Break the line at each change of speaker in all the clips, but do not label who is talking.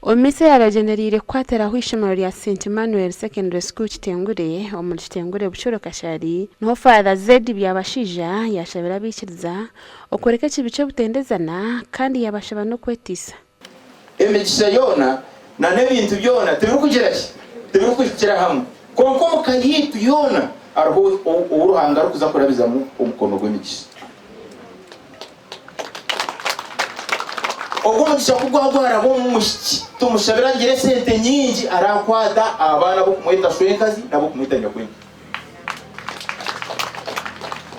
Omu misa eyaragyendereire kukwatiraho eishomero rya Saint Emmanuel Secondary School Kitengure omuri Kitengure Buchuro Kashari niho Father Zeddy Byabashaija yaashabira abaikiriza okworeka ekibi ky'obutendezana kandi yaabashaba n'okweteisa.
Emigisha yoona na n'ebintu byona tibirikugira ki? Tibirikuhikira hamwe. Kwonka omu ka yaitu yoona hariho ou Ruhanga arikuza kurabizamu omukono gw'emigisha. Ogwo omugisha ku gwagwaraba omu mwishiki, tumushabire agire esente nyingi arakwata abaana b'okumweta shwenkazi n'ab'okumweta nyakwenka.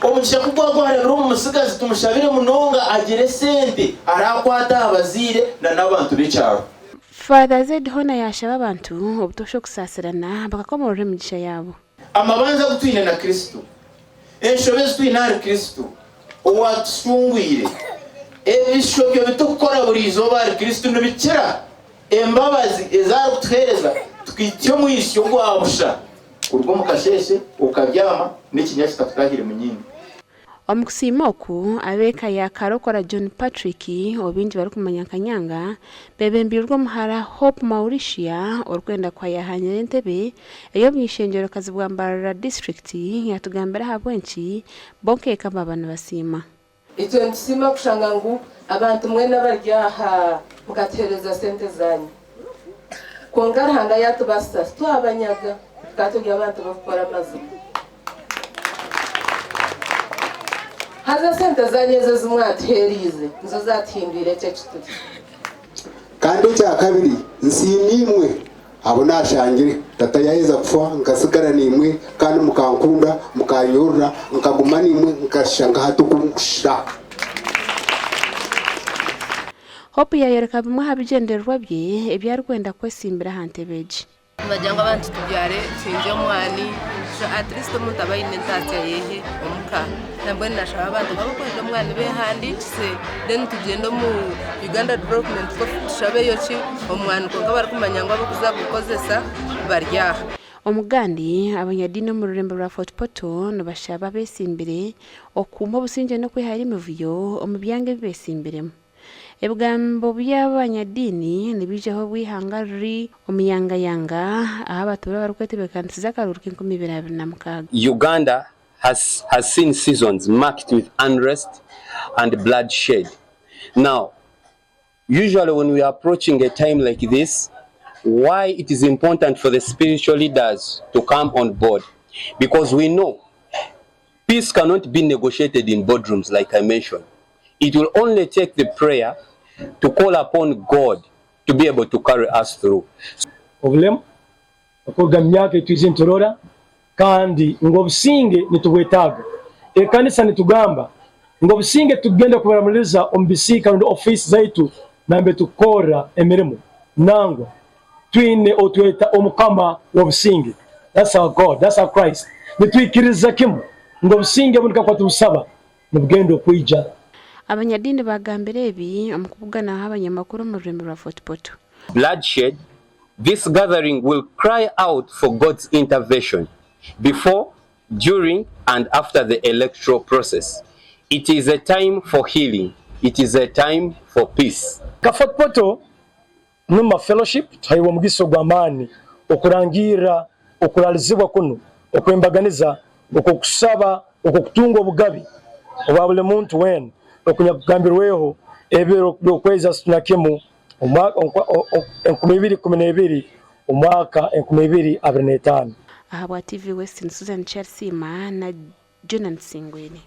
Omugisha ku gwagwarabire omu mutsigazi, tumushabire munonga agire esente arakwata aha bazaire na n'abantu b'ekyaro.
Father Zed hoona yaashaba abantu obutoosha okusaasirana bakakomorora emigisha yaabo.
Amabanja agu twine na Kristo, enshobe ezi twine ahari Kristo owatucungwire, ebishobyo bi turikukora buri izooba ahari Kristo nibikira embabazi ezi arikutuheereza tukaitsya omwitsyo gwa busha kuruga omu kasheeshe okabyama n'ekinya kitakutahire mu nyindo.
Omu kusiima oku, ab'eka ya Karokora John Patrick, ou baingi barikumanya nka Nyanga, beebembeirwe omuhara Hope Mauricia orikwenda kuhayahaanira entebe ey'obuny'eishengyerokazi bwa Mbarara disiturikiti yaatugambira ahabw'enki bo nk'eka baaba nibasiima.
Itwe nitusiima kushanga ngu abantu mwena abari aha mukatuheereza sente zaanyu. Kwonka Ruhanga yaatubaasisa titwabanyaga, tukaba turi abantu b'okukora amazima. Haza esente zaanyu ezo ezi mwatuheereize nizo zaatuhindwire eki eki turi.
Kandi ekya kabiri, nsiima imwe abu naashangire tata yaaheza kufa, nkatsigara naimwe, kandi mukankunda, mukanyorora, nkaguma naimwe, nkashusha nka hati oku nkushusha.
Hope yaayoreka bimwe aha bigyendererwa bye ebi arikwenda kwesimbira aha ntebe egi.
Nibagira ngu abantu tubyare tuhingye omwani so at least omuntu aba aine entatsya yeye omuka. Nambwenu nashaba abantu ngu abarikwenda omwani behandiikise then tugyende omu Uganda Development Coffee tushabeyo ki omwani kwonka barikumanya ngu abarikuza kugukozesa bari aha.
Omugandi, abanyadiini omu rurembo rwa Fort Portal nibashaba abetsimbire okukuuma obusingye n'okwehara emivuyo omu byanga ebi betsimbiremu. Ebigambo by'abanyadiini nibiijaho obu eihanga riri omu yangayanga ahu abatuura barikwetebeekanisiza akaruuru k'enkumi ibiri 26.
Uganda has has seen seasons marked with unrest and bloodshed. Now, usually when we are approaching a time like this, why it is important for the spiritual leaders to come on board? Because we know peace cannot be negotiated in boardrooms like I mentioned. It will only take the prayer to call upon God to be able to carry us through.
Obulemu okuruga mu myaka ei twizire niturora kandi ngu obusinge nitubwetaaga. Ekanisa nitugamba ngu obusinge titugenda kuburamuriza omu bisiika rundi ofiisi zaitu nambere tukukorra emirimo. Nangwa, twine ou tweta Omukama w'obusinge. That's our God, that's our Christ. Nitwikiririza kimu ngu obusinge bunu kakuba tubusaba nibugenda okwija.
Abanyadiini baagambire ebi omu kubuganaho abanyamakuru omu rurembo rwa Fort Portal.
Bloodshed, this gathering will cry out for God's intervention before, during and after the electoral process. It is a time for healing, it is a time for peace.
Nka Fort Portal Numa Fellowship tuhairwe omugisa ogw'amaani okurangirra okuraalizibwa kunu okw'embaganiza okw'okusaba okw'okutunga obugabi obwa buli muntu weena okunyakugambirweho ebiro by'okwezi 31 2012 omwaka 2025.
Ahabwa TV West ni Susan Kyarisiima na Jonan Singwire.